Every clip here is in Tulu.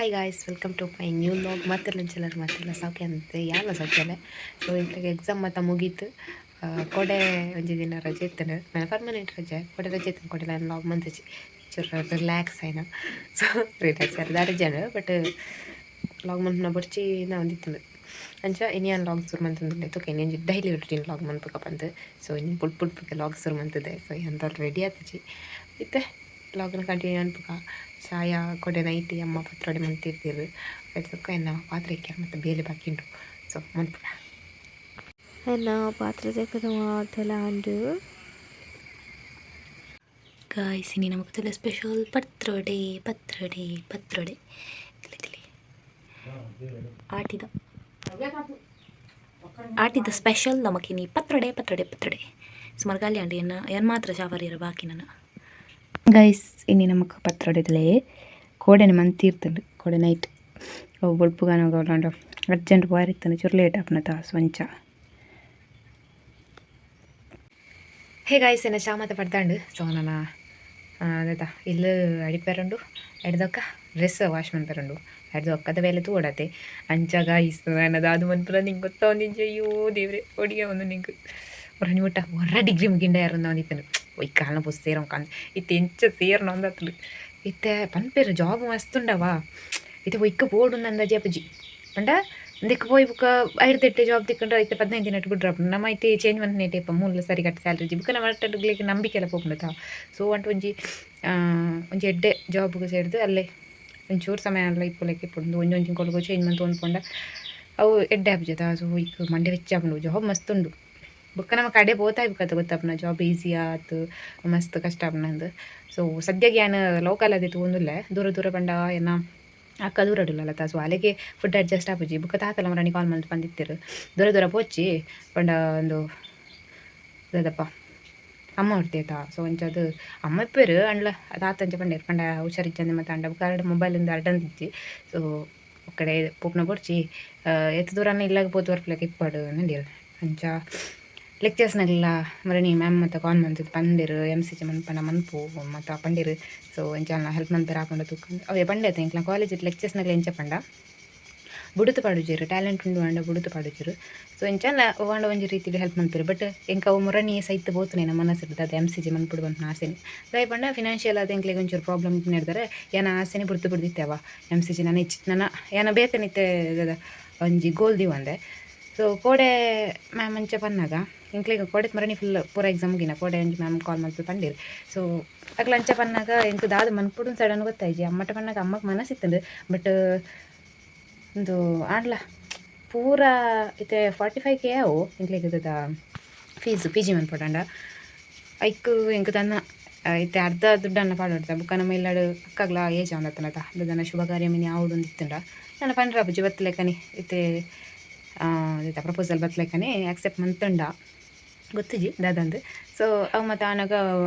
Hi guys, welcome to my new vlog. ಮಾತೆಲ್ಲ ಮಾತೆಲ್ಲ ಸೌಖ್ಯ ಅಂತೆ, ಯಾಲ ಸೌಖ್ಯಲೆ. ಸೊ ಇಂಕ್ಲೆಗ್ ಎಕ್ಸಾಮ್ ಮಾತ ಮುಗೀತು. ಕೊಡೆ ಒಂಜಿ ದಿನ ರಜೆ ಇತ್ತಂಡು, ನಾನು ಪರ್ಮನೆಂಟ್ ರಜೆ, ಕೊಡೆ ರಜೆ ಇತ್ತು. ಕೊಡೆ ನಾನು ವ್ಲಾಗ್ ಮಂತಜಿ, ಚೂರು ರಿಲ್ಯಾಕ್ಸ್ ಆಯ್ನ. ಸೊ ರಿಲ್ಯಾಕ್ಸ್ ಆಯ್ತು ರಜೆ, ಬಟ್ ವ್ಲಾಗ್ ಮನ್ಪುನ ಬೊಡ್ಚಿ ನಾ ಒಂದಿತ್ತಂಡು. ಅಂಚ ಇನಿ ಯಾನ್ ವ್ಲಾಗ್ ಶುರು ಮಂತೊಂದುಲ್ಲೆ. ತೂಕ, ಇನಿ ಒಂಜಿ ಡೈಲಿ ರುಟೀನ್ ವ್ಲಾಗ್ ಮನ್ಪುಕ ಪಂದ್. ಸೊ ಇನಿ ಪುಲ್ಪು ಪುಲ್ಪುಗೆ ವ್ಲಾಗ್ ಶುರು ಮಂತುದೆ. ಸೊ ಎಂತ ರೆಡಿ ಆತಿಜಿ ಇತ್ತೆ, ವ್ಲಾಗ್ನ ಕಂಟಿನ್ಯೂ ಅನ್ಪುಕ. ಚಾಯ ಕೊಡೆ ನೈಟ್ ಅಮ್ಮ ಪತ್ರೊಡೆ ಮಂತಿರ್ತೀರು. ಬೊಕ್ಕ ಎನ್ನ ಪಾತ್ರೆ ಇಕ್ಯಾರ ಮತ್ತು ಬೇಲೆ ಬಾಕಿ ಉಂಡು. ಸೊ ಮನ್ಪುಗ. ಎನ್ನ ಪಾತ್ರೆ ತೆಕ್ಕದ ಮಾತೆಲ್ಲ ಉಂಡು. ಗಾಯ್ಸ್, ಇನಿ ನಮಕ್ ಸ್ಪೆಷಲ್ ಪತ್ರೊಡೆ, ಪತ್ರೊಡೆ, ಪತ್ರೊಡೆ. ತಿಳಿ ತಿಳಿ ಆಟಿದ ಆಟಿದ ಸ್ಪೆಷಲ್ ನಮಕಿನಿ ಪತ್ರೊಡೆ, ಪತ್ರೊಡೆ, ಪತ್ರೊಡೆ. ಸುಮಾರು ಗಾಲಿ ಅಂಡಿ ಎನ್ನ ಎನ್ ಮಾತ್ರ ಶಾವರಿಯರ ಬಾಕಿ ನನ್ನ. ಗೈಸ್, ಇನಿ ನಮಕ್ ಪತ್ರೊಡೆದಲೇ ಕೋಡೆನೆ ಮಂತಿರ್ತುಂಡು. ಕೋಡೆ ನೈಟ್ ಅವು ಬೊಲ್ಪುಗಾನಗ ಅರ್ಜೆಂಟ್ ಪೋಯರೆ ಚೂರು ಲೇಟ್ ಆಪುನತ, ಸೊ ಅಂಚ. ಹೇ ಗಾಯ್ಸ್, ಎನ್ನ ಚಾ ಮಾತ ಪಡ್ದಾಂಡು. ಸೊ ನನ್ನ ಅದೇತ ಇಲ್ಲು ಅಡಿಪೆರುಂಡು, ಎಡ್ದೊಕ್ಕ ಡ್ರೆಸ್ ವಾಶ್ ಮನ್ಪೆರುಂಡು, ಎಡ್ದು ಒಕ್ಕದ ಬೇಲೆ ತೂವಡತೆ. ಅಂಚ ಗಾಯ್ಸ್, ನನ್ನ ದಾದು ಮನ್ಪುನ ನಿಂಗೆ ಗೊತ್ತಾವೊಂದಿಂಜಿ. ಅಯ್ಯೋ ದೇವ್ರೆ, ಒಡಿಗೆ ಒಂದು ನಿಂಗೆ ಒರ ಮುಟ್ಟ ಒರ ಡಿಗ್ರಿ ಮುಗಿಂಡ ಯಾರನ್ನ ಒಂದಿತ್ತನು. ಒಯ್ ಕಾಲ್ನ ಪುಸ್ ಸೇರೋ ಕಾನ್ ಇತ್ತೆ ಎಂಚ ಸೇರ್ನ ಒಂದತ್ಲು. ಇತ್ತೆ ಪನ್ಪೇರು ಜಾಬ್ ಮಸ್ತ್ ಉಂಡವಾ, ಇತ್ತೆ ಒಯ್ಕ ಬೋಡು ಅಂದಾಜಿ ಅಪ್ಪಜಿ. ಪಂಡ ಇಂದಕ್ಕೆ ಪೋಯಿ ಬುಕ್ಕ ಐಡ್ದೆಟ್ಟೆ ಜಾಬ್ ತಿಕ್ಕಂಡ್ರೆ ಇತ್ತೆ 15 ದಿನ ಬಿಡ್ರ. ನಮ್ಮ ಇತ್ತೆ ಚೇಂಜ್ ಮಂತ್ ಇಪ್ಪ ಮೂಲ ಸರಿ ಕಟ್ಟ ಸ್ಯಾಲ್ರಿ ಬುಕ್ಕ ನಮ್ಮ ಅಟ್ಟಡ್ಲಿಕ್ಕೆ ನಂಬಿಕೆ ಎಲ್ಲ ಪೋಪುಂಡತ. ಸೊ ಅಂಟು ಒಂಜಿ ಒಂಜಿ ಎಡ್ಡೆ ಜಾಬ್ಗೆ ಸೇರ್ದು ಅಲ್ಲೇ ಒಂಚೂರು ಸಮಯ ಅಲ್ಲ ಇಪ್ಪುಲೆಕ್ಕ ಇಪ್ಪುಂಡು. ಒಂಜಿ ಒಂಜಿ ಕೊಲುಗು ಚೇಂಜ್ ಮಂತ್ ಪಂಡ ಅವು ಎಡ್ಡೆ ಆಪುಜತ. ಸೊ ಇಕ್ ಮಂಡೆ ಬೆಚ್ಚ ಆಪುಂಡು. ಜಾಬ್ ಮಸ್ತ್ ಉಂಡು, ಬೊಕ್ಕ ನಮ್ಮ ಕಡೆ ಪೋತಾ ಬುಕ್ಕತ ಗೊತ್ತಾಪುನ ಜಾಬ್ ಈಸಿ ಆತು, ಮಸ್ತ್ ಕಷ್ಟ ಆಪುನಂದು. ಸೊ ಸದ್ಯಕ್ಕೆ ಯಾನ್ ಲೋಕಲ್ ಅದೇ ತೂವೊಂದುಲ್ಲೆ. ದೂರ ದೂರ ಪಂಡ ಎನ್ನ ಅಕ್ಕ ದೂರ ಉಲ್ಲಲ್ಲ, ಸೊ ಅಲೆಗೆ ಫುಡ್ ಅಡ್ಜಸ್ಟ್ ಆಪುಜಿ. ಬೊಕ್ಕ ತಾತಲ ಮರಣಿ ಕಾಲ್ ಮಲ್ತ್ ಪಂದಿತ್ತೆರ್, ದೂರ ದೂರ ಪೋಚಿ ಪಂಡ ಒಂದು ದಾದಪ್ಪ ಅಮ್ಮ ಹೊಡ್ತೇತ. ಸೊ ಅಂಚಾದ್ ಅಮ್ಮ ಇಪ್ಪೆರ್ ಅಂಡ್ಲ ತಾತ ಅಂಚ ಪಂಡೆರ್, ಪಂಡ ಹುಷಾರಿಜ್ಜಂದೆ ಮತ್ತೆ ಅಂಡ ಬೊಕ್ಕ ಅರಡ ಮೊಬೈಲ್ ಇಂದ ಅರ್ಡಂದಿಜ್ಜಿ. ಸೊ ಒಕ್ಕಡೆ ಪೋಪುನ ಬೊಡ್ಚಿ, ಏತ್ ದೂರನ ಇಲ್ಲಾಗ ಪೋತು ಬರ್ಪುಲೆಕ ಇಪ್ಪಡು ಅಂದೇರ್. ಅಂಚ ಲೆಕ್ಚರ್ಸ್ನೆಲ್ಲ ಮರಣಿ ಮ್ಯಾಮ್ ಮತ್ತೆ ಕಾಲ್ ಮಂತುದು ಪಂಡೆರ್, ಎಮ್ ಸಿ ಜಿ ಮನ್ಪಂಡ ಮನ್ಪು ಮತ್ತು ಪಂಡೆರ್. ಸೊ ಎಂಚ ಹೆಲ್ಪ್ ಮನ್ಪೆರ್ ಆಪುಂಡ ತೂಕ. ಅವೇ ಪಂಡೆ ಎಂಕ್ಲ ಕಾಲೇಜ್ ಲೆಕ್ಚರ್ಸ್ನಗ್ಲ ಎಂಚ ಪಂಡ, ಬುಡುತು ಪಾಡುಜೆರ್, ಟ್ಯಾಲೆಂಟ್ ಉಂಡು ಪಂಡ ಬುಡುತು ಪಾಡುಜೆರ್. ಸೊ ಎಂಚ ವಾಂಡ ಒಂಜಿ ರೀತಿಡ್ ಹೆಲ್ಪ್ ಮನ್ಪೆರ್. ಬಟ್ ಎಂಕ್ ಅವು ಮುರಣಿ ಸೈತ್ ಪೋತುನೆ ನಮ್ಮ ಮನಸ್ಸುಡ್ ದಾದ ಎಮ್ ಸಿ ಜಿ ಮನ್ಪುಡು ಪನ್ಪಿನ ಆಸೆನೆ. ದಾಯೆ ಪಂಡ ಫಿನಾನ್ಷಿಯಲ್ ಆದ್ ಎಂಕ್ಲೆಗ್ ಒಂಚೂರು ಪ್ರಾಬ್ಲಮ್ ಇಪ್ಪುನೆಡ್ದಾರೆ ಯಾನ ಆಸೆನೆ ಬುಡ್ದು ಬುಡ್ದಿತ್ತೆವ ಎಮ್ ಸಿ ಜಿ. ನನ ಇಚ್ ನನ ಯಾನ ಬೇತೆನಿತ್ತೆ ದಾದ ಒಂಜಿ ಗೋಲ್ ದೀವೊಂದೆ. ಸೊ ಕೋಡೆ ಮ್ಯಾಮ್ ಅಂಚ ಪನ್ನಗ ಎಂಕ್ಲೆಗ್ ಕೋಡೆ ಮರಣಿ ಫುಲ್ ಪೂರ ಎಕ್ಸಾಮ್ ಮುಗಿನ ಕೋಡೆ ಒಂಜಿ ಮ್ಯಾಮ್ ಕಾಲ್ ಮಲ್ತ್ ಪಂಡೆರ್. ಸೊ ಅಕ್ಲ್ ಅಂಚ ಪನ್ನಗ ಎಂಕ್ ದಾದ ಮನ್ಪುಡು ಸಡನ್ ಗೊತ್ತಾಯ್ಜಿ. ಅಮ್ಮಟ ಪನ್ನಗ ಅಮ್ಮಗ್ ಮನಸ್ಸಿತ್ತುಂಡು, ಬಟ್ ಉಂದು ಆಂಡ್ಲ ಪೂರ ಇತ್ತೆ 45K ಆವು ಎಂಕ್ಲೆಗ್ ದಾದ ಫೀಸ್ ಪಿ ಜಿ ಮನ್ಪೊಡಾಂಡ. ಐಕ್ ಎಂಕ್ ದಾನ್ನ ಇತ್ತೆ ಅರ್ಧ ದುಡ್ಡನ್ನ ಪಾಡೊಡ್ತ. ಬೊಕ್ಕ ನಮ್ಮ ಇಲ್ಲಡ್ ಅಕ್ಕಗ್ಲ ಏಜ್ ಆವೊಂದತ್ತನತ, ದಾದನ ಶುಭ ಕಾರ್ಯ ಮಿನಿ ಆವೊಡು ಇತ್ತುಂಡ ನನ ಪಂಡ್ರ ಆಪುಜಿ. ಬತ್ತಲೆಕ್ಕನೆ ಇತ್ತೆ ಪ್ರಪೋಸಲ್ ಬತ್ತಲೆಕ್ಕನೆ ಆಕ್ಸೆಪ್ಟ್ ಮಂತುಂಡ ಗೊತ್ತಿಜಿ ದಾದಂದ್. ಸೊ ಅವು ಮತ್ತು ಆನಗ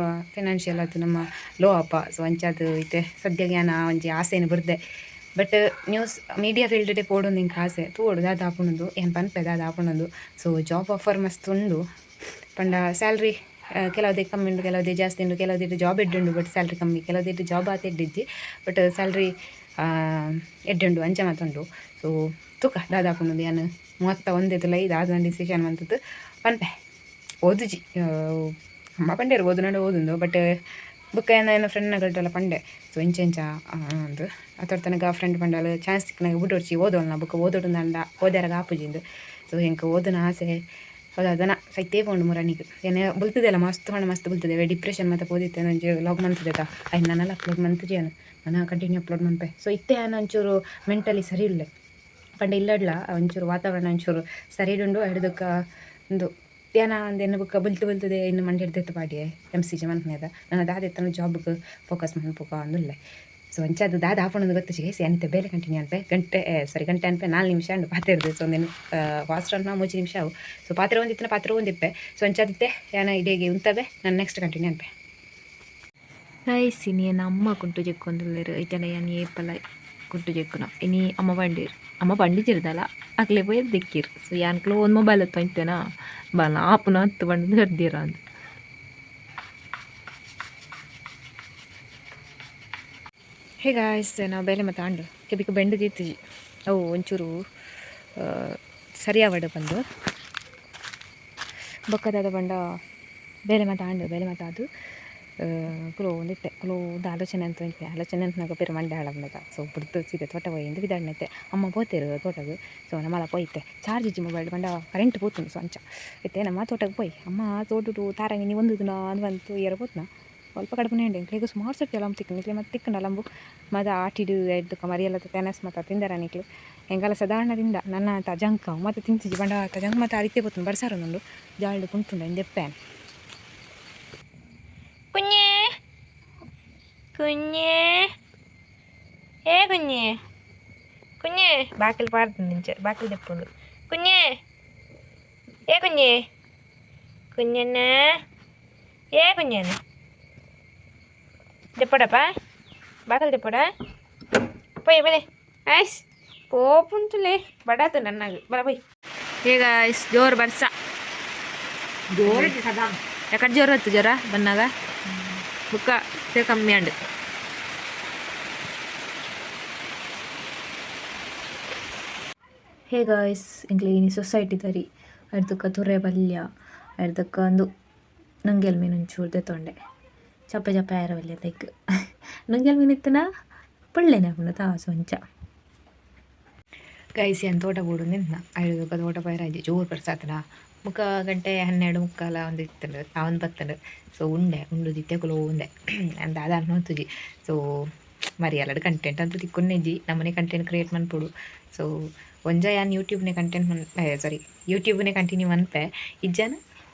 ಫಿನಾನ್ಷಿಯಲ್ ಆತು ನಮ್ಮ ಲೋ ಅಪ್ಪ. ಸೊ ಅಂಚಾದ್ ಇತ್ತೆ ಸದ್ಯಗ್ ಯಾನ್ ಆ ಒಂಜಿ ಆಸೆನ್ ಬುಡ್ದೆ. ಬಟ್ ನ್ಯೂಸ್ ಮೀಡಿಯಾ ಫೀಲ್ಡ್ ಪೋಡೊಂದು ಎಂಕ್ ಆಸೆ. ತೂವೊಡು ದಾದ ಆಪುಂಡು, ಯಾನ್ ಪನ್ಪೆ ದಾದ ಆಪುಂಡು. ಸೊ ಜಾಬ್ ಆಫರ್ ಮಸ್ತ್ ಉಂಡು. ಪಂಡ ಸ್ಯಾಲ್ರಿ ಕೆಲವುದೇ ಕಮ್ಮಿ ಉಂಡು, ಕೆಲವುದೇ ಜಾಸ್ತಿ ಉಂಡು. ಕೆಲವುದಿಟ್ಟು ಜಾಬ್ ಎಡ್ಡೆ ಉಂಡು, ಬಟ್ ಸ್ಯಾಲ್ರಿ ಕಮ್ಮಿ. ಕೆಲವುದಿಟ್ಟು ಜಾಬ್ ಆತ ಎಡ್ಡಿಜ್ಜಿ, ಬಟ್ ಸ್ಯಾಲ್ರಿ ಎಡ್ಡೆ ಉಂಡು. ಅಂಚ ಮಾತ ಉಂಡು. ಸೊ ತೂಕ ದಾದ ಆಪುಂಡು. ಯಾನ್ 31 ದುಲೈ ದಾದ ಡಿಸಿಷನ್ ಮಂತುದು ಪನ್ಪೆ. ಓದುಜಿ, ಅಮ್ಮ ಪಂಡೇರು ಓದುನಂಡ ಓದುಂದು. ಬಟ್ ಬೊಕ್ಕ ಎನ್ನ ಎನ್ನ ಫ್ರೆಂಡ್ನಗಲ್ಟೆಲ್ಲ ಪಂಡೆ, ಸೊ ಇಂಚ ಇಂಚ ಅಂದ್. ಅತರ್ ತನಕ ಫ್ರೆಂಡ್ ಪಂಡಲ್, ಚಾನ್ಸ್ ತಿಕ್ಕನಾಗ ಬುಡೊಡ್ಚಿ, ಓದೋಣ ಬೊಕ್ಕ ಓದೊಡು ಓದ್ಯಾರಾಗ ಆಪುಜಿಂದು. ಸೊ ಎಂಕ್ ಓದುನ ಆಸೆ ಹೌದು ಅದನ ಸೈತೇ ಪೋಂಡು ಮುರನಿಗ್. ಎನ್ನ ಬುಲ್ತುದೆಲ್ಲ ಮಸ್ತ್ ಪಂಡ ಮಸ್ತ್ ಬುಲ್ತುದೆ. ಡಿಪ್ರೆಷನ್ ಮಾತ ಪೋದಿತ್ತೆ. ಒಂಜಿ ವ್ಲಾಗ್ ಮಂತುದೆತ, ಐನ್ ನನಲ ಅಪ್ಲೋಡ್ ಮಂತುಜಿ ಯಾನ್. ನನ ಕಂಟಿನ್ಯೂ ಅಪ್ಲೋಡ್ ಮನ್ಪೆ. ಸೊ ಇತ್ತೆ ಯಾನ್ ಒಂಚೂರು ಮೆಂಟಲಿ ಸರಿ ಉಲ್ಲೆ. ಪಂಡ ಇಲ್ಲಡ್ಲ ಒಂಚೂರು ವಾತಾವರಣ ಒಂಚೂರು ಸರಿ ಉಂಡು. ಹಿಡ್ದಕ್ಕ ಉಂದು ಯಾನ ಅಂದ್ ಬೊಕ್ಕ ಬುಲ್ತು ಬುಲ್ತುದೆ ಇನ್ನು ಮಂಡೆ ಹಿಡ್ದೆತ್ತು ಪಾಡಿಯೆ ಎಮ್ ಸಿ ಜಿ ಮನ್ಪುನೆದ. ನನ್ನ ದಾದ ಜಾಬ್ಗೆ ಫೋಕಸ್ ಮನ್ಪುಕ ಅಂದುಲ್ಲೆ. ಸೊ ಅಂಚಾದ್ ದಾದ ಆಪುಂಡು ಗೊತ್ತಿಜ್ಜಿ ಗೈಸ್. ಯಾನ್ ಇತ್ತೆ ಬೇಲೆ ಕಂಟಿನ್ಯೂ ಅನ್ಪೆ. ಗಂಟೆ, ಸಾರಿ, ಗಂಟೆ ಅನ್ಪೆ, 4 ನಿಮಿಷ ಉಂಡು ಪಾತೆರ್ದು. ಸೊ ಒಂದೇನು ಫಾಸ್ಟ್ ಅನ್ಪ 3 ನಿಮಿಷ ಅವು. ಸೊ ಪಾತ್ರೆ ಒಂದಿತ್ತಿನ ಪಾತ್ರೆ ಒಂದಿಪ್ಪೆ. ಸೊ ಅಂಚಾದಿತ್ತೆ ಯಾನ ಇಡೀ ಉಂತವೆ, ನಾನು ನೆಕ್ಸ್ಟ್ ಕಂಟಿನ್ಯೂ ಅನ್ಪೆ. ಗೈಸ್, ಇನಿ ಎನ್ನ ಅಮ್ಮ ಕುಂಟು ಜೆಕ್ಕೊಂದುಲ್ಲೆರ್. ಐತನ ಯಾನ್ ಏಪಲ ಕುಂಟು ಜೆಕ್ಕುನ. ಇನಿ ಅಮ್ಮ ಪಂಡೇರ್, ಅಮ್ಮ ಪಂಡಿಜಿರ್ದಲ್ಲ, ಅಕ್ಲೆ ಪೋಯೆರ್ ದೆಕ್ಕಿರ್. ಸೊ ಯಾನ್ಕ್ಲ ಒಂದು ಮೊಬೈಲ್ ತೊಯ್ತೇನಾ ಬಲ ಆಪುನ ಹತ್ತು ಪಂಡದು ಕರ್ದಿರ ಅಂದ್. ಹೇ ಗಾಯ್ಸ್, ನಾವು ಬೇಲೆ ಮತ್ತು ಆಂಡು. ಕೆಬಿಕ್ ಬೆಂಡು ದೀತಿಜಿ ಅವು ಒಂಚೂರು ಸರಿಯಾವಡು ಬಂದು ಬೊಕ್ಕದಾದ ಪಂಡ ಬೇಲೆ ಮಾತ ಆಂಡ್ ಬೇಲೆ ಮಾತ ಅದು ಕುಲೋ ಒಂದಿತ್ತೆ ಕುಲೋ ಒಂದು ಆಲೋಚನೆ ಅಂತ ಇತ್ತೆ ಆಲೋಚನೆ ಅಂತ ನಾಗ ಪೇರು ಮಂಡೆ ಹಾಳಾಗ್ನದ. ಸೊ ಬುಡ್ದು ಸೀದಾ ತೋಟ ಪೋಯಿಂದು ಬಿದಾಡ್ನೈತೆ ಅಮ್ಮ ಪೋತೇರು ತೋಟಗ್. ಸೊ ನಮ್ಮಲ ಪೋಯಿತ್ತೆ ಚಾರ್ಜ್ ಇಜ್ಜಿ ಮೊಬೈಲ್ ಪಂಡ ಕರೆಂಟ್ ಪೋತುಂಡು. ಸೊ ಅಂಚ ಇತ್ತೆ ನಮ್ಮ ತೋಟಕ್ಕೆ ಪೋಯಿ ಅಮ್ಮ ತೋಟುಡು ತಾರಂಗಿ ನೀವು ಒಂದು ದಿನ ಅಂದ್ ಬಂತು ಏರ ಪೋತ್ನ ಅಲ್ಪ ಕಡಪನೆ ಉಂಡು ಎಂಕ್ಲೆಗ್ ಸುಮಾರು ಸರ್ತಿ ಅಲಂಬು ತಿಕ್ಕುಂಡು ನಿಕ್ಲೆ ಮತ್ತೆ ತಿಕ್ಕುಂಡು ಅಲಂಬು ಮದ ಆಟಿಡು ಎಡ್ದುಕ ಮರಿಯಲ್ಲ ತೆನಸ್ ಮತ ತಿಂದರ ನಿಕ್ಲು ಎಂಕಲ ಸಾಧಾರಣ ತಿಂದ ನನ್ನ ತಜಂಕ ಮತ್ತೆ ತಿಂತಿಜಿ ಪಂಡ ತಜಂಕ ಮತ್ತೆ ಅರಿತೆ ಪೋತುಂಡು ಬರ್ಸಾರೊಂದುಂಡು ಜಾಲ್ಡ್ ಕುಂಟುಂಡು ಇಂದೆಪ್ಪೆ. കുഞ്ഞേ കുഞ്ഞേ ഏ കുഞ്ഞേ കുഞ്ഞേ ബാക്കിൽ പാടുന്നു നിഞ്ച ബാക്കിൽ ദെപ്പുണ്ട് കുഞ്ഞേ ഏ കുഞ്ഞേ കുഞ്ഞന്നെ ഏ കുഞ്ഞന്നെ ദെപ്പടപ്പാ ബാക്കിൽ ദെപ്പടാ പോയി പോയി ಐಸ್ ಪೋಪುಂಟುಲೇ ಬಡಾತು ನನ್ನಾಗ ಬರ ಪೋಯ್. ಹೇ ಗಾಯ್ಸ್ ಜೋರು ಬರ್ಸ ಯಾಕಡೆ ಜೋರು ಹೊತ್ತು ಜ್ವರ ಬನ್ನಾಗ ಬುಕ್ಕ ಕಮ್ಮಿ ಅಂಡು. ಹೇ ಗಾಯ್ಸ್ ಎಂಕ್ಲೆ ಇನಿ ಸೊಸೈಟಿ ತರಿ ಅರ್ಧಕ್ಕ ತುರೆ ಬಲ್ಯ ಅರ್ಧಕ್ಕ ಒಂದು ನುಂಗೆಲ್ ಮೀನು ಒಂಚೂರು ದೆತ್ತೊಂಡೆ ಚಪ್ಪೆ ಚಪ್ಪೆ ಆಯರ ಬಲ್ಯ ತೈಕ್ ನುಂಗೆಲ್ ಮೀನು ಇತ್ತನ ಪುಳ್ಳೆನೆ ಆಪುಂಡು ತಾ ಸೊಂಚ. ಗೈಸ್ ಏನು ತೋಟ ಬೋಡು ನಿಂತ ಐದು ತೋಟ ಪೈರಾಜಿ ಜೋರು ಬರ್ಸಾತನ ಮುಕ್ಕ ಗಂಟೆ 12:45 ಒಂದು ಇತ್ತಂಡು ಅವನು ಬತ್ತಂಡು. ಸೊ ಉಂಡೆ ಉಂಡು ದಿತ್ತೆ ಕುಲೋ ಉಂಡೆ ಅಂದ ಅದ ನೋತುಜಿ. ಸೊ ಮರಿಯಲ್ಲಡು ಕಂಟೆಂಟ್ ಅಂತ ತಿಕ್ಕೊಂಡೆಜ್ಜಿ ನಮ್ಮನೆ ಕಂಟೆಂಟ್ ಕ್ರಿಯೇಟ್ ಮನ್ಪೊಡು. ಸೊ ಒಂಜ ಯಾನ್ ಯೂಟ್ಯೂಬ್ನೆ ಕಂಟೆಂಟ್ ಮನ್ ಸಾರಿ ಯೂಟ್ಯೂಬ್ನೆ ಕಂಟಿನ್ಯೂ ಮನ್ಪೆ ಇಜ್ಜನ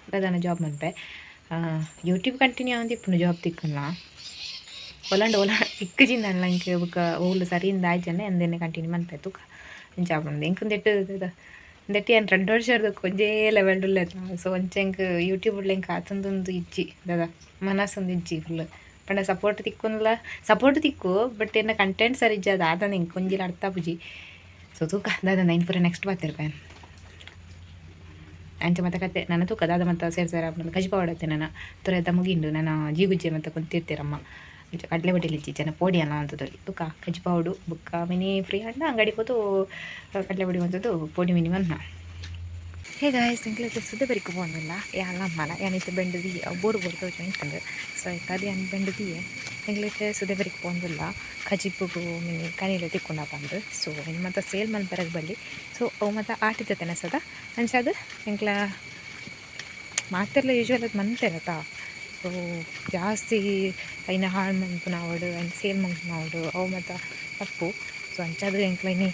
ಪ್ರಧಾನ ಜಾಬ್ ಮನ್ಪೆ ಯೂಟ್ಯೂಬ್ ಕಂಟಿನ್ಯೂ ಆವಂದಿಪ್ಪುಂಡು ಜಾಬ್ ತಿಕ್ಕುನ ಒಲಾಂಡ ಒಲ ತಿಕ್ಕುಜಿಂದ ಇಂಕ್ ಬೊಕ ಓಲು ಸರಿಯಿಂದ ಆಯ್ಜನ ಎಂದೆನೆ ಕಂಟಿನ್ಯೂ ಮನ್ಪೆ ತುಕ ಜಾಬ್ ಎಂಕ್ ದೆಟ್ಟು ದೆಟ್ಟಿ ಯಾನ್ 2 ವರ್ಷದ ಒಂಜೇ ಲೆವೆಲ್ ಉಲ್ಲೆ. ಸೊ ಒಂಚ ಎಂಕ್ ಯೂಟ್ಯೂಬ್ ಉಳ್ಳ ಎಂಕ್ ಆತಂದೊಂದು ಇಜ್ಜಿ ದಾದ ಮನಸ್ಸೊಂದು ಇಜ್ಜಿ ಫುಲ್ ಪಂಡ ಸಪೋರ್ಟ್ ತಿಕ್ಕುನ್ಲ ಸಪೋರ್ಟ್ ತಿಕ್ಕು ಬಟ್ ಎನ್ನ ಕಂಟೆಂಟ್ ಸರಿ ಇಜ್ಜಿ ಅದು ಆತಂದು ಎಂಕ್ ಒಂಜಿಲ ಅರ್ಥ ಆಪುಜಿ. ಸೊ ತೂಕ ದಾದ ನೈನ್ ಪೂರ ನೆಕ್ಸ್ಟ್ ಬಾತಿರ್ಪೆ ಅಂಚ ಮತ್ತೆ ಕತೆ ನನ್ನ ತೂಕ ದಾದ ಮತ್ತೆ ಸೇರ್ ಸೇರ್ ಆಪುಂಡು ಕಜಿಪ ಹೊಡತ್ತೆ ನನ್ನ ತುರೆದ ಮುಗಿಂಡು ನನ್ನ ಜೀಗುಜ್ಜೆ ಮತ್ತೆ ಕೊಂತಿರ್ತೀರಮ್ಮ ಅಂಚ ಕಡಲೆ ಬಡ್ಡಿಲಿ ಜನ ಪೋಡಿ ಅಲ್ಲ ಅಂತದಲ್ಲಿ ತುಕ ಕಜಿಪ ಹೊಡು ಬುಕ್ಕ ಮಿನಿ ಫ್ರೀ ಅಂಡ ಅಂಗಡಿ ಪೋತು ಕಡಲೆ ಬಡಿ ಒಂಥದ್ದು ಪೋಡಿ ಮಿನಿ ಮನ್ನ. ಹೇ ಗಾಯ್ಸ್ ಎಂಕ್ಲೆ ಸುದ್ದೆ ಬರಿಕು ಪೋಂದಿಲ್ಲ ಯಾನ್ ಅಮ್ಮನ ಯಾನಿತ್ತೆ ಬೆಂಡು ದಿಯೆ ಅವು ಬೋರು ಬೋರು ತೋಜು ಇಂತಂದು. ಸೊ ಅದು ಯಾನ್ ಬೆಂಡು ದಿಯೆ ಎಂಕ್ಲೆತ್ತೆ ಸುದೆ ಬರಿಕ್ ಪೋಂದಿಲ್ಲ ಕಜಿಪುಗು ಮಿನಿ ಕನಿಲೆ ತಿಕ್ಕೊಂಡ ಬಂದು. ಸೊ ಇನ್ನು ಮತ್ತೆ ಸೇಲ್ ಮಲ್ಪೆರಗ್ ಬಲ್ಲಿ. ಸೊ ಅವು ಮತ್ತು ಆಟಿದ ತೆನಸದ ಅಂಚಾದ್ ಎಂಕ್ಲ ಮಾತೆರ್ಲ ಯೂಶ್ವಲ್ ಅದು ಮಂತೆರತ. ಸೊ ಜಾಸ್ತಿ ಐನ ಹಾಳು ಮನ್ಪುನ ಆವಡ್ ಐನ್ ಸೇಲ್ ಮನ್ಪುನ ಆವಡ್ ಅವು ಮಾತ ತಪ್ಪು. ಸೊ ಅಂಚಾದ್ ಎಂಕ್ಲ ಇನಿ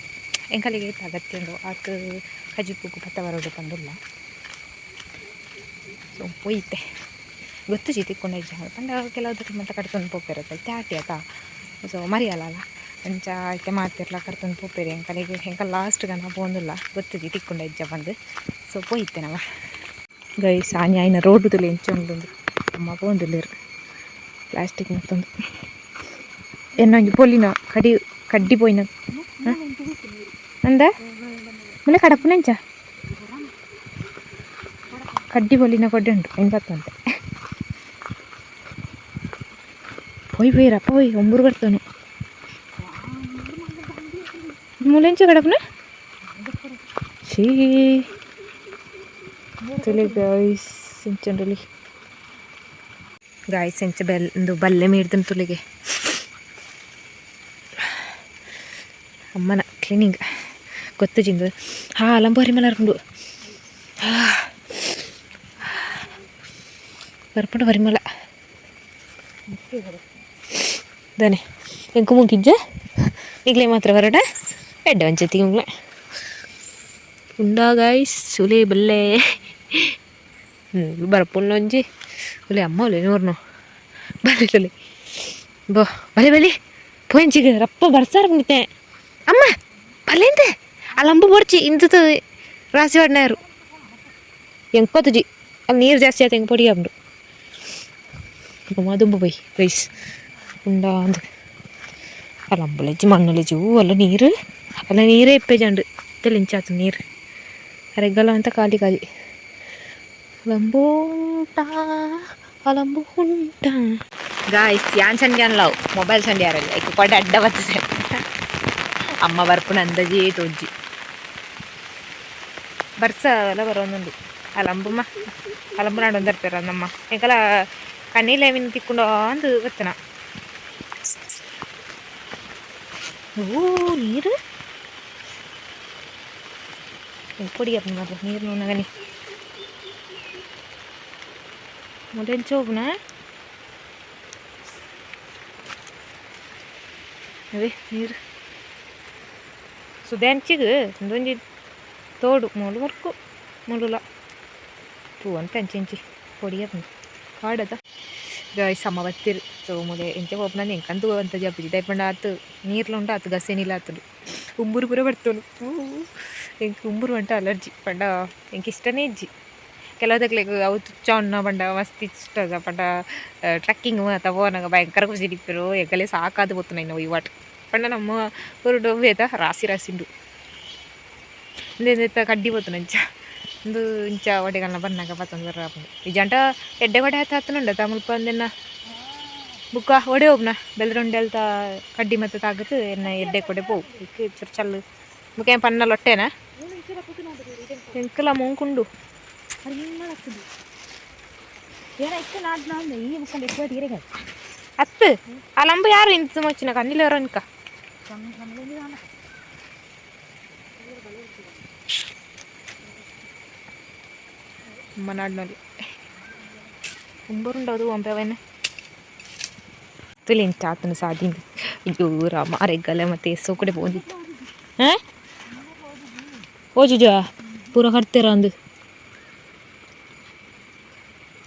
ಎಂಕಲಿಗೆ ಏತ್ ಅಗತ್ಯ ಉಂಡು ಆತ್ ಕಜಿಪುಗು ಪತ್ತ ಬರೋಡು ಪಂದುಲ್ಲ. ಸೊ ಪೋಯಿತೆ ಗೊತ್ತುಜಿ ತಿಕ್ಕೊಂಡ ಇಜ್ಜಿ ಪಂಡ ಕೆಲವು ಮಾತ ಕಡ್ತೊಂದು ಪೋಪೆರತ್ತ ಇತ್ತೆ ಆಟಿ ಅತ. ಸೊ ಮರಿಯಲ್ಲ ಅಂಚ ಇತ್ತೆ ಮಾತೆರ್ಲ ಕರ್ತೊಂದು ಪೋಪೆರ್ ಎಂಕಲೆಗ್ ಎಂಕಲ್ ಲಾಸ್ಟ್ ಗನ ಪೋಂದುಲ್ಲ ಗೊತ್ತುಜಿ ತಿಕ್ಕೊಂಡ ಇಜ್ಜ ಪಂದ್. ಸೊ ಪೋಯಿತ್ತೆ ನಮ ಗೈಸ್ ಆನಿ ಆಯ್ನ ರೋಡ್ ತುಲೆ ಎಂಚ ಉಂಡು ಅಮ್ಮ ಪೋಂದುಲ್ಲೆರ್ ಪ್ಲಾಸ್ಟಿಕ್ ಮತ್ತೊಂದು ಎನ್ನೊಂಜಿ ಪೊಲಿನ ಕಡಿ ಕಡ್ಡಿ ಪೋಯಿನ ಅಂದ ಮುಲೆ ಕಡಪುನೆಂಚ ಕಡ್ಡಿ ಪೊಲಿನ ಕೊಡ್ಡೆ ಉಂಟು ಐನ್ ಬತ್ತಂತೆ ಪೋಯ್ ಪೋಯ್ ರಪ್ಪ ಪೋಯ್ ಒಂಬೂರು ಕಡ್ತಾನು ಮುಲೆಂಚ ಕಡಪುನ ಛೀ ತುಲೆ ಗಾಯ್ಸ್ ಎಂಚುಂಡುಲಿ ಗಾಯ್ಸ್ ಎಂಚ ಬೆಲ್ ಇಂದು ಬಲ್ಲೆ ಮೀರ್ದನ್ ತುಲಿಗೆ ಅಮ್ಮನ ಕ್ಲೀನಿಂಗ್ ಗೊತ್ತುಜಿಂದು ಹಾ ಲಂಬ ಪರಿಮಳ ಅರ್ಪುಂಡು ಬರ್ಪುಂಡು ಪರಿಮಳ ದಾನೆ ಎಂಕು ಮುಂಕಿಜ್ಜ ನಿಗ್ಲೆ ಮಾತ್ರ ಬರಡ ಎಡ್ಡೆ ಒಂಚತಿ ಮುಂಗ್ಲೆ ಉಂಡಾ ಗಾಯ್ಸ್ ಉಲೆ ಬಲ್ಲೆ ಬರಪುಂಡು ಒಂಜಿ ಉಲೆ ಅಮ್ಮ ಉಲೆ ನೂರ್ನು ಬಲೆ ತುಲೆ ಬೋ ಬಲೆ ಬಲೆ ಪೋಯಿಂಚಿಗೆ ರಪ್ಪ ಬರ್ಸಾರ ಮುಂಗಿತೆ ಅಮ್ಮ ಬಲ್ಲೆಂತೆ ಅಲ್ಲಂಬ ಬೊಡ್ಚಿ ಇಂತದ ರಾಸಿ ವಾಡ್ನಾರು ಎಂಕೊತುಜಿ ಅಲ್ಲಿ ನೀರು ಜಾಸ್ತಿ ಆಯ್ತು ಹೆಂಗೆ ಪೊಡಿ ಆಪುಂಡು ದುಂಬು ಪೋಯ್ ಗೈಸ್ ಉಂಡಾ ಅಂದ್ ಅಲ್ಲಂಬುಲೆಜ್ಜಿ ಮಣ್ಣುಲೆಜ್ಜಿ ಹೂ ಅಲ್ಲ ನೀರು ಅಲ್ಲ ನೀರೇ ಇಪ್ಪೆಜಂಡು ತೆಲಿಂಚಾತು ನೀರು ಅರೆಗಲ ಅಂತ ಖಾಲಿ ಖಾಲಿ ಅಲಂಬೂಂಟ ಅಲಂಬೂಂಟ ಗಾಯ್ಸ್ ಯಾನ್ ಸಂಡೆ ಅನ್ಲಾವ್ ಮೊಬೈಲ್ ಸಂಡೆ ಯಾರಲ್ಲಿ ಐಕ್ ಕೊಡ ಅಡ್ಡ ಬರ್ತದೆ. ಅಮ್ಮ ಬರ್ಪುನ ಅಂದಾಜೇ ತೋಜಿ ಬರ್ಸ ಎಲ್ಲ ಬರೋನುಂಡು ಅಲಂಬುಮ್ಮ ಅಲಂಬು ನಾಡೊಂದು ಬರ್ತಾರ ನಮ್ಮ ಎಂಕಲ ಕಣ್ಣೀಲೆ ಮಿನ್ ತಿಕ್ಕೊಂಡು ಅಂದು ಬತ್ತನ. ಓ ನೀರು పొడి ಮಾತ್ರ ನೀರು ನೂನಗನಿ ಮೊದಲು ಚೋಪುನ ಅವೇ ನೀರು ಸುದೆ ಅಂಚಿಗ್ ಉಂದೊಂಜಿ ತೋಡು ಮೂಲು ಮುರ್ಕು ಮುಳುಲ ತೂವೊಂತೆ ಅಂಚಿ ಇಂಚಿ ಪೊಡಿ ಆಪುಂಡು ಕಾಡದ ಗಾಯ್ಸ್. ಅಮ್ಮ ಬತ್ತೆರ್. ಸೊ ಮೂಲೆ ಎಂಚ ಪೋಪುನ ಎಂಕಂತು ಅಂತ ಜಪ್ಪುಜಿ. ದಾಯೆ ಪಂಡ ಆತ್ ನೀರ್ಲ ಉಂಡು, ಆತ್ ಗಸೆನಿಲ ಆತುಂಡು, ಉಂಬುರು ಪೂರ ಬರ್ತುಂಡು. ಎಂಕ್ ಉಂಬುರು ಪಂಡ ಅಲರ್ಜಿ, ಪಂಡ ಎಂಕ್ ಇಷ್ಟನೇ ಇಜ್ಜಿ. ಕೆಲವುದಕ್ಲೆಗ್ ಅವು ತುಚ್ಚ ಉನ್ನ ಪಂಡ ಮಸ್ತ್ ಇಷ್ಟ. ಪಂಡ ಟ್ರೆಕ್ಕಿಂಗ್ ಮಾತ ಪೋನಗ ಭಯಂಕರ ಖುಷಿ ಇಪ್ಪೆರ್. ಎಂಕಲೆ ಸಾಕಾದ್ ಪೋತುನ ಇನ್ನ ವಹಿವಾಟ್ ಪಂಡ ನಮ್ಮ ಊರುಡು ಅವ್ವೇತ ರಾಸಿ ರಾಸಿ ಉಂಡು. ಉಂದೆತ್ತ ಕಡ್ಡಿ ಪೋತುನ ಅಂಚ ಉಂದು ಇಂಚ ಒಡೆಗಲ್ನ ಬನ್ನಗ ಪತ್ತೊಂದು ಬರ್ರ ಆಪುಂಡು. ಇಜ್ಜಾಂಡ ಎಡ್ಡೆ ಕೊಡೆ ಆತ ಆತುಂಡ ಮುಲ್ಪ ಒಂದೆನ್ನ ಬುಕ್ಕ ಒಡೆ ಹೋಗ್ನ ಬೆಲ್ದರುಂಡೆ ಅಲ್ತ ಕಡ್ಡಿ ಮತ್ತೆ ತಾಗತ್ ಎನ್ನ ಎಡ್ಡೆ ಕೊಡೆ ಪೋವು. ಇಕ್ ಚುರು ಚಲ್ಲು ಬುಕ್ಕ ಏನ್ ಪನ್ನ ಲೊಟ್ಟೆನಾ ಎಂಕಲ ಮೂಂಕುಂಡು. ಅತ್ತು ಅಲಂಬ ಯಾರು ಇಂತ ಮಚ್ಚಿನ ಕಣ್ಣಿಲ ಇನ್ಕ ನಾಡಿನಲ್ಲಿ ಉಂಬರುಂಡು ಅದು ಒಂಪೆವನ್ನ ತುಲಿ ಇಂಚ ಆತನ ಸಾದಿಂದು. ಅಯ್ಯೋ ರಾಮ, ಅರೆಗಲ ಮತ್ತೆ ಸೋಕಡೆ ಪೋಂದಿತ್ತು. ಹಾಂ ಓಜುಜ ಪೂರ ಕಟ್ತೀರ ಅಂದು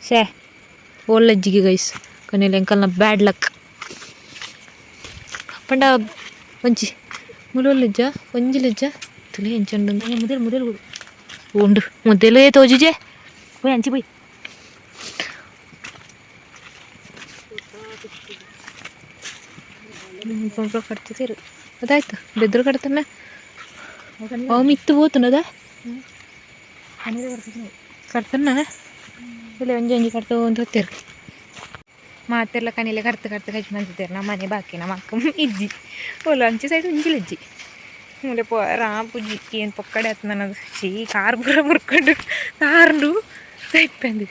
ಶೇ ಓಲ್ಲಜ್ಜಿಗೆ ಗೈಸ್ ಕೊನೆಯಲ್ಲಿ ಎಂಕಲ್ನ ಬ್ಯಾಡ್ ಲಕ್ ಪಂಡ ಒಂಜಿ ಮುಲೊಲ್ಲಜ್ಜ ಒಂಜಿ ಲಜ್ಜ ತುಲಿ ಎಂಚುಂಡು. ಮುದೆಲ್ ಮುದೆಲ್. ಉಂಡು ಮುದೆಲೇ ತೋಜುಜೆ. ಪೋಯ್ ಅಂಚಿ ಪೋಯ್. ಕಟ್ತಿದ್ದೀರು ಅದಾಯ್ತು ಬೆದ್ರು ಕಡ್ತಾನೆ ಅವು ಮಿತ್ತು ಪೋತುನದ ಕಡ್ತನ ಇಲ್ಲ ಒಂಜಿ ಒಂಜಿ ಕಡ್ತು ಒಂದು ಹೊತ್ತೀರು ಮಾತೆಲ್ಲ ಕನಿಲೆ ಕರ್ತು ಕರ್ತು ಕಚ್ ಮಂತಿದ್ದೀರು. ನಮ್ಮ ಮನೆ ಬಾಕಿ ನಮ್ಮ ಅಕ್ಕ ಇಜ್ಜಿ ಓಲ ಅಂಚಿ ಸೈಡ್ ಒಂಜಿಲ ಇಜ್ಜಿ ಮೂಲೆ ಪೋ ರಾಪುಜಿ ಏನು ಪೊಕ್ಕಡೆ ಆತು ನನ್ನದು. ಚೀ ಕಾರ್ ಪೂರ ಮುರ್ಕೊಂಡು ತಾರುಂಡು ತೈಪಂದು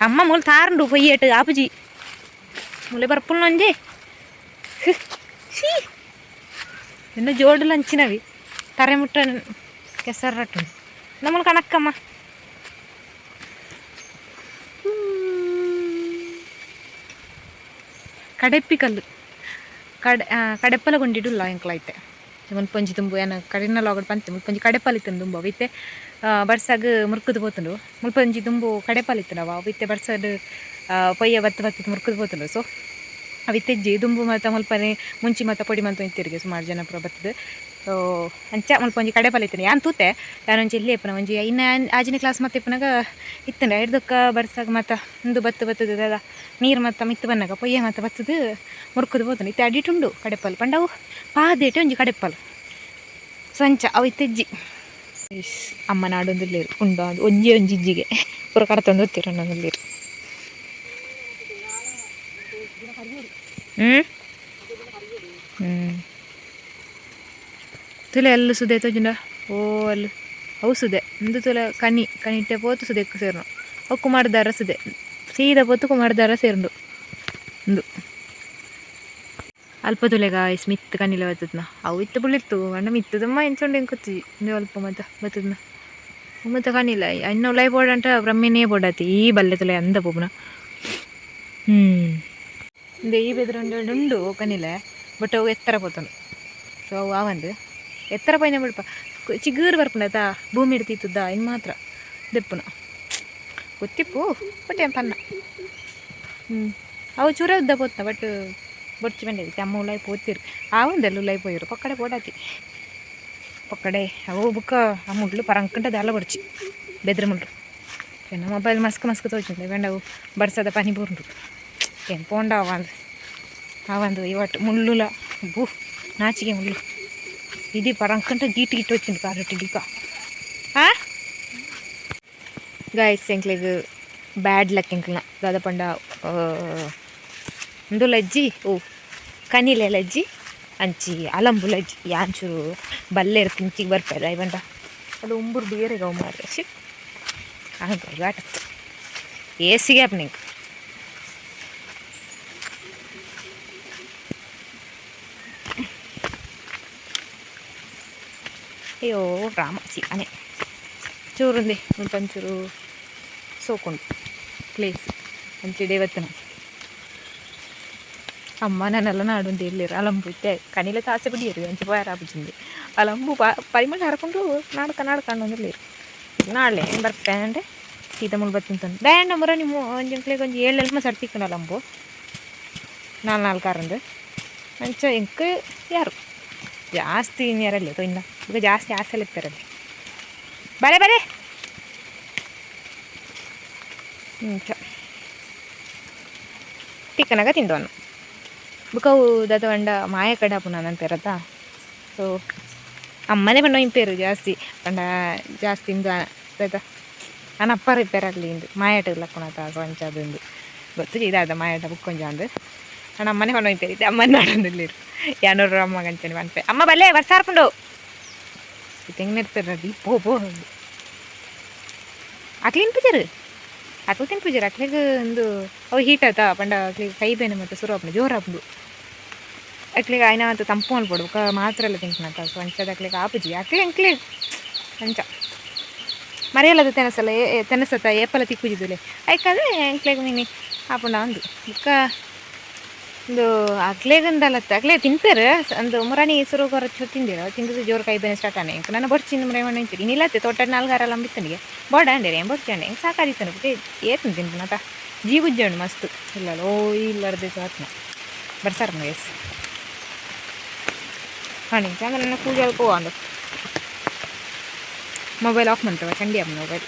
ಅಮ್ಮ ಮೂಲ ತಾರುಂಡು ಪೊಯ್ಯೇಟು ಆಪುಜಿ ಮೂಲೆ ಬರ್ಪುಲ್ ಒಂಜಿ. ಛೀ ಇನ್ನು ಜೋಡುಲು ಅಂಚಿನವಿ ತರೆ ಮುಟ್ಟ ಕೆಸರಟ್ಟು ನಮ್ಮಲ್ಲಿ ಕಣಕ್ಕಮ್ಮ. ಕಡೆಪ್ಪಿ ಕಲ್ಲು ಕಡೆ ಕಡೆಪ್ಪಲ ಕೊಂಡಿಡುಲ್ಲ ಎಂಕ್ಲ ಐತೆ. ಮುಲ್ಪೊಂಜಿ ತುಂಬು ಏನ ಕಡಿನ ಲಾಗಡ್ ಪಂತೆ ಮುಲ್ಪೊಂಜಿ ಕಡೆಪಲ್ ಇತ್ತುಂಡು ದುಂಬು. ಅವು ಇತ್ತೆ ಬರ್ಸಾಗ್ ಮುರ್ಕುದು ಪೋತುಂಡು. ಮುಲ್ಪೊಂಜಿ ದುಂಬು ಕಡೆಪಲ್ ಇತ್ತುಂಡು ಅವು ಇತ್ತೆ ಬರ್ಸಡ್ ಪೊಯ್ಯ ಬತ್ತು ಬತ್ತು ಮುರ್ಕುದು ಪೋತುಂಡು. ಸೊ ಅವು ಇತ್ತೆಜ್ಜಿ ದುಂಬು ಮಾತ ಮುಲ್ಪನೆ ಮುಂಚಿ ಮಾತ ಪೊಡಿ ಮಂತು ಇತ್ತಿರಿಗೆ ಸುಮಾರು ಜನ ಪೂರ ಬತ್ತದು. ಸೊ ಅಂಚ ಮುಲ್ಪ ಒಂಜಿ ಕಡೆಪಲ್ ಇತ್ತುಂಡು ಯಾನ್ ತೂತೆ. ಯಾನೊಂಜಿ ಎಲ್ಲಿ ಇಪ್ಪುನ ಒಂಜಿ ಇನ್ನ ಆಜನೇ ಕ್ಲಾಸ್ ಮತ್ತೆ ಇಪ್ಪುನಗ ಇತ್ತುಂಡು. ಐಡ್ದೊಕ್ಕ ಬರ್ಸಾಗ ಮಾತ ಉಂದು ಬತ್ತು ಬತ್ತದು ದಾದ ನೀರು ಮತ್ತ ಮಿತ್ತು ಬನ್ನಗ ಪೊಯ್ಯ ಮಾತ ಬತ್ತದು ಮುರ್ಕುದು ಪೋತುಂಡು. ಇತ್ತೆ ಅಡಿಟುಂಡು ಕಡೆಪಲ್ ಪಂಡ ಅವು ಪಾದೇಟೆ ಒಂಜಿ ಕಡೆಪಲ್. ಸೊ ಅಂಚ ಅವು ಇತ್ತೆಜ್ಜಿ. ಅಮ್ಮ ನಾಡೊಂದುಲ್ಲೆರ್ ಉಂಡು ಅದು ಒಂಜಿ ಒಂಜಿ ಇಜ್ಜಿಗೆ ಪೂರ ಕಡತೊಂದು ಹೊತ್ತಿರೊಂದುಲ್ಲೆರ್. ಹ್ಞೂ ಹ್ಞೂ ತುಲೆ ಅಲ್ಲು ಸುದೆ ತೋಜುಂಡ. ಓ ಅಲ್ಲು ಅವು ಸುದೆ ಉಂದು ತುಲೆ ಕಣಿ ಕಣಿಟ್ಟೆ ಪೋತು ಸುದೆಕ್ಕು ಸೇರುನು. ಅವು ಕುಮಾರದಾರ ಸುದೆ ಸೀದಾ ಪೋತು ಕುಮಾರದಾರ ಸೇರುಂಡು. ಉಂದು ಅಲ್ಪ ತುಲೆ ಗಾಯ್ಸ್ ಮಿತ್ತು ಕಣ್ಣಿಲ ಬತ್ತದ್ನ. ಅವು ಇತ್ತು ಬುಳ್ಳಿತ್ತು ಅಣ್ಣ ಮಿತ್ತದಮ್ಮ ಎಂಚುಂಡು ಎಂಕೊತ್ತಿ ಉಂದು ಅಲ್ಪ ಮತ್ತ ಬತ್ತದ್ನ ಮತ್ತೆ ಕಣಿಲ್ಲ ಇನ್ನು ಉಲಾಯಿ ಬೋಡಂಟ ಬ್ರಹ್ಮಿನೇ ಬೋಡಾತಿ ಈ ಬಲ್ಲೆ ತುಲೆ ಅಂದ ಪೋಪುನ. ಹ್ಞೂ ಇಂದೆ ಈ ಬೆದ್ರೊಂದು ಉಂಡು ಕನಿಲೆ ಬಟ್ ಅವು ಎತ್ತರ ಪೋತುಂಡು. ಸೊ ಅವು ಆವಂದು ಎತ್ತರ ಪೈನ ಬಿಡ್ಪ ಚಿಗುರು ಬರ್ಪುಂಡಾತ ಭೂಮಿ ಇಡ್ತಿತ್ತುದ್ದ ಇನ್ನು ಮಾತ್ರ ದೆಪ್ಪುನ ಗೊತ್ತಿಪ್ಪು ಬಟ್ ಏನು ಪನ್ನ. ಹ್ಞೂ ಅವು ಚೂರೇ ಉದ್ದ ಪೋತ ಬಟ್ ಬೊಡ್ಚಿ ಬಂದಿದೆ. ಅಮ್ಮ ಉಲಾಯಿ ಪೋತಿರು ಆವಂದೆಲ್ಲ ಉಲಾಯಿ ಪೋಯಿರು ಪಕ್ಕಡೆ ಪೋಡಾತಿ ಪಕ್ಕಡೆ ಅವು ಬುಕ್ಕ ಆ ಮುಳ್ಳು ಪರಂಕಂಟ ದಾಲ ಬೊಡ್ಚಿ ಬೆದ್ರ ಮುಳ್ಳು. ಎನ್ನ mobile Musk Musk ತೋಚುಂಡೆ ಬೇಂಡವು ಬರ್ಸದ ಪನಿ ಬೂರುಂಡು ಏನು ಪೋಂಡ ಅವಂದು ಆವಂದು ಇವಟ್ಟು ಮುಳ್ಳುಲ ಬೂ ನಾಚಿಗೆ ಮುಳ್ಳು ఇది పరంకంట గీటు గీటు వచ్చింది కారటి డీకా. ಗಾಯ್ಸ್ ಎಂಕ್ಲೆಗ್ ಬ್ಯಾಡ್ ಲಕ್ ಎಂಕ್ಲ್ನ ದಾದ ಪಂಡ ಉಂದು ಲಜ್ಜಿ ಓ ಕನಿಲೆ ಲಜ್ಜಿ ಅಂಚಿ ಅಲಂಬುಲಜ್ಜಿ ಯಾಂಚೂರು ಬಲ್ಲೇರು ತಿಂಚಿಗೆ ಬರ್ಪೆದ ಐವಂಡ ಅದು ಉಂಬುರು ಬೇರೆ ಗೌ ಮಾರ್ರೆ she ಆಟ ಏಸಿಗೆ ಅಪ್ ನಿಂಗೆ. ಅಯ್ಯೋ ರಾಮ ಸಿಗಾನೆ ಚೂರುಂದೆ ಒಂಚೂರು ಸೋಕುಂಡು ಪ್ಲೇಸ್ ಅಂಚೆ ದೇವತ್ತನ ಅಮ್ಮ ನನ್ನೆಲ್ಲ ನಾಡುಂದು ಇಲ್ಲಿರು ಅಲಂಬು ಇತ್ತೆ ಕನಿಲ ತಾಸೆ ಬಿಡಿಯರು ಅಂಚೆ ಪೋಯರ ಆಪುಜಿಂದೆ ಅಲಂಬು ಪರಿಮಳ ಹರಕೊಂಡು ನಾಡ್ಕ ನಾಡ್ಕೊಂಡು ನಾಳೆ ಬರ್ಪೆ ಅಂದ್ರೆ ಸೀತಾ ಮುಲ್ ಬತ್ತಂತಂದು ದಯಾಂಡ ಮುರ ನಿಮ್ಮ ಒಂಜಿ ಒಂಜಿ ಏಳು ಎಲ್ಮ ಸರ್ತಿಕ್ಕಂಡು ಅಲಂಬು ನಾಲ್ ನಾಲ್ಕು ಆರಂದು ಅಂಚ ಎಂಕ್ ಯಾರು ಜಾಸ್ತಿ ಇನ್ಯಾರಲ್ಲಿ ಇನ್ನ ಈಗ ಜಾಸ್ತಿ ಆಸೆ ಇರ್ತಾರಲ್ಲಿ ಬರೆ ಬರೆ ಇಂಚ ತಿಕ್ಕನಾಗ ತಿಂದವನು ಬುಕ್ಕ ಅವು ದಾದ ಪಂಡ ಮಾಯ ಕಡೆ ಆಪುನ ನನ್ನ ಪೇರತ್ತ. ಸೊ ಅಮ್ಮನೇ ಪಂಡ ಇಂಪೇರು ಜಾಸ್ತಿ ಪಂಡ ಜಾಸ್ತಿ ಇಂದು ದಾದ ನನ್ನ ಅಪ್ಪ ರಿಪೇರ್ ಆಗಲಿ ಇಂದು ಮಾಯಾಟ ಲಕ್ಕುಣತ. ಸೊ ಅಂಚ ಅದೊಂದು ಗೊತ್ತು ಇದಾದ ಮಾಯಾಟ ಬುಕ್ ಕೊಂಚ ಅಂದು ನನ್ನ ಅಮ್ಮನೇ ಪಂಡ ಇಂಪೇರು ಇತ್ತೆ ಅಮ್ಮನ ನಾಡೊಂದಿಲ್ಲಿರು ಯಾನೂರು ಅಮ್ಮ ಗಂಚನೆ ಪನ್ಪೆ ಅಮ್ಮ ಬಲ್ಲೆ ವರ್ಷ ಆರ್ಪುಂಡು ತೆಂಗಿನ ರೆಡಿ ಪೋ ಪೋ ಅಕ್ಲು ತಿನ್ಪುಜರು ಅಕ್ಲು ತಿನ್ಪುಜರು ಅಕ್ಲಿಗೆ ಒಂದು ಅವು ಹೀಟ್ ಆತ ಪಂಡ ಅಕ್ಲಿಗೆ ಕೈ ಬೇನೆ ಮತ್ತು ಸುರು ಆಪುಂಡು ಜೋರು ಆಪುಂಡು ಅಕ್ಲಿಗೆ ಆಯ್ನ ಅಂತ ತಂಪು ಮಲ್ಪೊಡು ಬೊಕ ಮಾತ್ರ ಎಲ್ಲ ತಿನ್ಪುನತ. ಸೊ ಅಂಚದ ಅಕ್ಲಿಗೆ ಆಪುಜಿ ಅಕ್ಲೆ ಅಂಕ್ಲೆ ಅಂಚ ಮರೆಯಲ್ಲದ ತೆನಸಲ್ಲ ತೆನಸತ್ತ ಏಪಲ ತಿಕ್ಕುಜಿದುಲೆ ಐಕಾದ್ರೆ ಎಂಕ್ಲೆಗ್ ಮಿನಿ ಆಪುಂಡ ಅಂದು ಬೊಕ್ಕ ಒಂದು ಅಕ್ಲೆಗಂದಲತ್ತ ಅಕ್ಲೆ ತಿನ್ಪೇರು ಅಂದು ಮುರಾಣಿ ಸುರು ಕೊರಚು ತಿಂದಿರ ತಿಂದು ಜೋರು ಕೈ ಬೇನೆ ಸ್ಟಾರ್ಟ್ ಆನೆ ಎಂಕ್ ನನ್ನ ಬೊಡ್ಚಿಂದು ಮುರ ಮಣ್ಣು ಇನ್ನಿಲ್ಲತ್ತೆ ತೋಟ ನಾಲ್ಗಾರ ಲಂಬಿತ್ತನಿಗೆ ಬೋಡ ಅಂಡೇರಿ ಏನು ಬೊಡ್ಚಂಡೆ ಎಂಕ್ ಸಾಕಾದಿತ್ತನು ಏತನು ತಿನ್ಪುನತ ಜೀಗುಜ್ಜಂಡು ಮಸ್ತ್ ಇಲ್ಲ ಓ ಇಲ್ಲರ್ದೆ ಆತ್ನ ಬರ್ಸಾರ ಎಸ್ ಹಾಂ ಅಂದ್ರೆ ನನ್ನ ಪೂಜೆ ಪೋವಾಂಡು ಮೊಬೈಲ್ ಆಫ್ ಮಾಡ್ತವ ಚಂಡಿ ಅಮ್ಮ ಮೊಬೈಲ್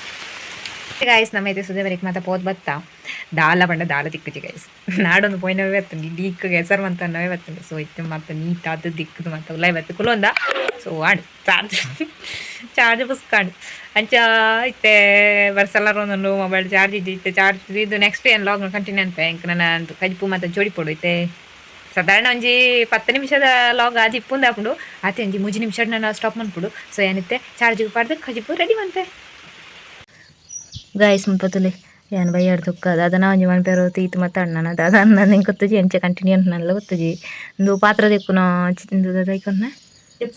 ಗಾಯ್ಸ್. ನಮ್ಮ ಐತೆ ಸುದೇ ಬರೀಕ್ ಮಾತ ಪೋದ್ ಬತ್ತ ದಾಲ ಪಂಡ ದಾಲ ತಿಕ್ಕುಜಿ ಗೈಸ್. ನಾಡೊಂದು ಪೋಯಿನವೇ ಬತ್ತುಂಡು ಡೀಕ್ ಹೆಸರು ಮಂತನವೇ ಬತ್ತುಂಡು. ಸೊ ಇತ್ತೆ ಮಾತ ನೀಟ್ ಆದ್ ದಿಕ್ಕದು ಮಾತ ಉಲಾಯ್ ಬತ್ತು ಕುಲೊಂದ. ಸೊ ಆಂಡ್ ಚಾರ್ಜ್ ಚಾರ್ಜ್ ಪುಸ್ಕಾಂಡ್ ಅಂಚ ಇತ್ತೆ ಬರ್ಸಲ್ಲರ ಒಂದೊಂದು ಮೊಬೈಲ್ ಚಾರ್ಜ್ ಇಜ್ಜಿ ಇತ್ತೆ ಚಾರ್ಜ್ ಇದು ನೆಕ್ಸ್ಟ್ ಏನು ಲಾಗ್ ಕಂಟಿನ್ಯೂ ಅನ್ಪೆ ಎಂಕ್ ನನ್ನ ಕಜಿಪು ಮಾತ ಜೋಡಿಪೊಡು ಇತ್ತೆ ಸಾಧಾರಣ ಒಂಜಿ 10 ನಿಮಿಷದ ಲಾಗ್ ಆದಿ ಇಪ್ಪುಂದು ಆಪುಂಡು ಆತೆ ಒಂಜಿ 3 ನಿಮಿಷ ನಾನು ಸ್ಟಾಪ್ ಮನ್ಪುಡು. ಸೊ ಏನಿತ್ತೆ ಚಾರ್ಜಿಗೆ ಪಾಡ್ದು ಕಜಿಪು ರೆಡಿ ಮಂತೆ ಗಾಯ್ಸ್ ಮುಲ್ಪತ್ತುಲೆ ಯಾನ್ ಬಯ್ಯಾಡ್ ತುಕ್ಕ ದಾದನ ಒಂಜಿ ಮನ್ಪೆರು ತೀತ್ ಮತ್ತ ಅಣ್ಣನ ದಾದ ಅಣ್ಣ ನಿಂಗೆ ಗೊತ್ತುಜಿ ಅಂಚೆ ಕಂಟಿನ್ಯೂ ಅಂಟ್ನಲ್ಲ ಗೊತ್ತುಜಿ ಇಂದು ಪಾತ್ರ ದೆಕ್ಕುನ ಇಂದು ದಾದ ಐಕೊನ್ನ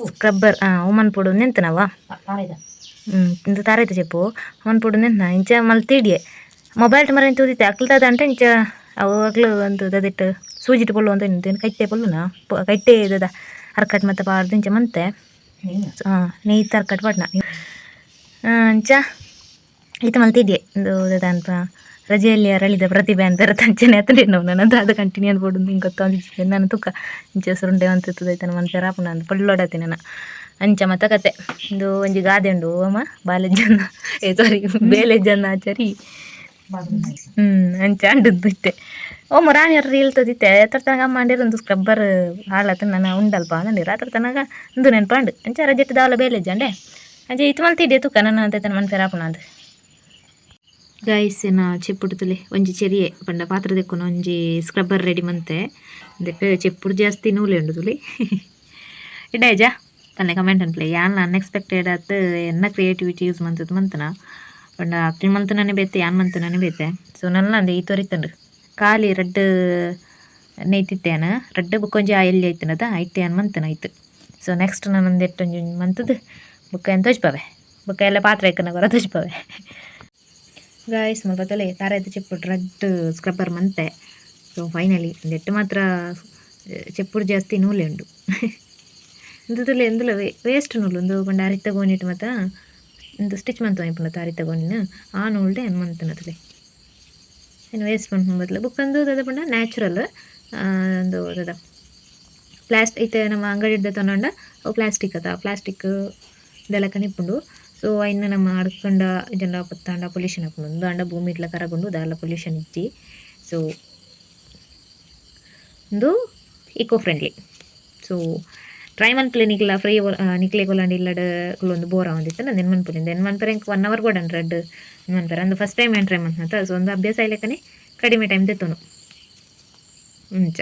ಸ್ಕ್ರಬ್ಬರ್ ಅವು ಮನ್ಪೊಡು ನೆಂತನವ ಇಂದು ತಾರೈತೆ ಚೆಪ್ಪು ಮನ್ಪೊಡು ನೆಂತನ ಇಂಚ ಮಲ್ತಿಡಿಯೆ ಮೊಬೈಲ್ ಮರ ತೂದಿತ್ತೆ ಅಕ್ಲು ದಾದ ಅಂಟ ಇಂಚ ಅವು ಅಕ್ಲು ಒಂದು ದದಿಟ್ಟು ಸೂಜಿಟ್ ಪೊಲ್ಲು ಅಂತ ಇಂತೇನು ಕೈಟೆ ಪೊಲ್ಲುನ ಕೈಟೆ ದಾದ ಅರ್ಕಟ್ ಮತ್ತೆ ಪಾಡ್ದು ಇಂಚ ಮಂತೆ ಹಾಂ ನೇಯ್ತು ಅರ್ಕಟ್ ಪಾಡ್ನ ಅಂಚ ಈತ ಮಲ್ತಿದ್ದೆ ಇಂದು ದಾದ ಅನ್ಪ ರಜೆಯಲ್ಲಿ ಅರಳಿದ ಪ್ರತಿಭೆ ಅಂತ ಅಂಚನೆ ಅತ್ತಂಡೆ ನಾವು ನನ್ನ ಅದು ಕಂಟಿನ್ಯೂ ಅನ್ಬೋದು ಹಿಂಗೆ ಗೊತ್ತು ನಾನು ತುಕ್ಕ ಇಂಚ ಸುರುಂಡೆ ಅಂತ ಐತನ ಮನ್ಪೆರ ಆಪುಂಡು ಅಂದ್ ಪೊಳ್ಳೊಡತಿ ನನ್ನ ಅಂಚ ಮತ್ತ ಕತೆ ಇಂದು ಒಂಜಿ ಗಾದೆ ಉಂಡು ಅಮ್ಮ ಬಾಲೆಜ್ಜನ್ನ ಏ ಸಾರಿ ಬೇಲೆಜ್ಜನ್ನ ಆಚಾರಿ ಅಂಚ ಅಂಡದ್ದು ಇತ್ತೆ ಓ ರಾಣಿ ರೀಲ್ ತೋದಿತ್ತೆ ಎತ್ತರ ತನಕ ಅಮ್ಮ ಅಂಡಿರು ಒಂದು ಸ್ಕ್ರಬ್ಬರ್ ಹಾಳಾತ ನನ್ನ ಉಂಡಲ್ಪ ಅಂದಿರ ಅದ್ರ ತನಕ ಇಂದು ನೆನ್ಪಂಡು ಅಂಚ ರಜೆಟ್ ದಾಲ ಬೇಲೆಜ್ಜಂಡೆ ಅಂಚ ಇತ್ತು ಮಲ್ತಿದ್ದೆ ತುಕ್ಕ ನನ್ನ ಅಂತ ಮನ್ಪೆರ ಆಪುಂಡು ಅಂದ್. ಗೈಸ್ ಏನ ಚೆಪ್ಪುಡುತ್ತಲೆ ಒಂಜಿ ಚೆರಿಯೆ ಪಂಡ ಪಾತ್ರ ದೆಕ್ಕುನ ಒಂಜಿ ಸ್ಕ್ರಬ್ಬರ್ ರೆಡಿ ಮಂತೆ ದೆಕ್ ಚೆಪ್ಪುಡು ಜಾಸ್ತಿ ನೂಲೆ ಉಂಡು ತುಲಿ ಇಡ್ಡಾಯ್ಜಾ ಪನ್ನೆ ಕಮೆಂಟ್ ಅನ್ಪ್ಲೆ ಯಾನ್ ಅನ್ಎಕ್ಸ್ಪೆಕ್ಟೆಡ್ ಆತ್ ಎನ್ನ ಕ್ರಿಯೇಟಿವಿಟಿ ಯೂಸ್ ಮಂತದ್ದು ಮಂತನ ಪಂಡ ಅಕ್ಲ್ ಮಂತನನೆ ಬೇತೆ ಯಾನ್ ಮಂತನನೆ ಬೇತೆ. ಸೊ ನಲ್ಲ ಅಂದೆ ಈ ತೊರಿತಂಡು ಖಾಲಿ ರಡ್ಡ್ ನೇಯ್ತಿತ್ತೇನ ರಡ್ಡ್ ಬುಕ್ ಒಂಜಿ ಆಯಿಲ್ ಐತನದ ಐತೆ ಯಾನ್ ಮಂತನ ಐತು. ಸೊ ನೆಕ್ಸ್ಟ್ ನಾನು ಎಟ್ಟೊಂಜಿ ಮಂತದ್ದು ಬುಕ್ಕ ಏನು ತೋಜ್ಪವೆ ಬುಕ್ಕ ಎಲ್ಲ ಪಾತ್ರೆ ಐಕನ ಕೊರ ತೋಜ್ಪವೆ. ಗಾಯ್ಸ್ ಮುಲ್ಪತ್ತಲೆ ತಾರಾಯ್ತು ಚೆಪ್ಪುಡು ರಡ್ಡ್ ಸ್ಕ್ರಬ್ಬರ್ ಮಂತೆ. ಸೊ ಫೈನಲಿ ಒಂದೆಟ್ಟು ಮಾತ್ರ ಚೆಪ್ಪುಡು ಜಾಸ್ತಿ ನೂಲೆ ಉಂಡು ಇಂದುದುಲೆ ಎಂದುಲ ವೇಸ್ಟ್ ನೂಲು ಒಂದು ಪಂಡ ಅರಿತ ಗೋಣಿಟ್ ಮಾತ ಇಂದು ಸ್ಟಿಚ್ ಮಂತ ಇಪ್ಪುಂಡು ಅರಿತ ಗೋಣಿನ ಆ ನೂಲ್ಡೆ ಏನು ಮಂತನತಲೆ ಏನು ವೇಸ್ಟ್ ಮನ್ಪುನ ಬದಲು ಬೊಕ್ಕ ಉಂದು ದಾದ ಪಂಡ ನ್ಯಾಚುರಲ್ ಒಂದು ದಾದ ಇತ್ತೆ ನಮ್ಮ ಅಂಗಡಿಡ್ದ ತನೊಂಡ ಅವು ಪ್ಲಾಸ್ಟಿಕ್ ಅತ ಪ್ಲಾಸ್ಟಿಕ್ ದೆಲಕನೆ ಇಪ್ಪುಂಡು. ಸೊ ಐನ ನಮ್ಮ ಅಡ್ಕಂಡ ಇಜ್ಜಂಡ ಪತ್ತಾಂಡ ಪೊಲ್ಯೂಷನ್ ಆಪುಂಡು ಉಂದು ಆಂಡ ಭೂಮಿ ಇಟ್ಲ ಕರಗುಂಡು ದಾಲ ಪೊಲ್ಯೂಷನ್ ಇಜ್ಜಿ. ಸೊ ಉಂದು eco friendly. So try ಮನ್ಪುಲೆ ನಿಕ್ಲ ಫ್ರೀ ನಿಕ್ಲೆ ಕೊಲಾಂಡ ಇಲ್ಲಡ್ ಕುಲೊಂದು ಬೋರ್ ಆವೊಂದಿತ್ತ್ಂಡ ಅಂದೆನ್ ಮನ್ಪುಲೆ ಇಂದೆನ್ ಮನ್ಪೆರೆ ಎಂಕ್ 1 ಅವರ್ ಬೋಡಂಡ್ ರಡ್ಡ್ ಮನ್ಪೆರೆ ಅಂದು ಫಸ್ಟ್ ಟೈಮ್ ಏನ್ ಟ್ರೈ ಮನ್ಪುನತ. ಸೊ ಒಂದು ಅಭ್ಯಾಸ ಆಯ್ಲೆಕ್ಕನೆ ಕಡಿಮೆ ಟೈಮ್ ದೆತ್ತೊನು ಅಂಚ.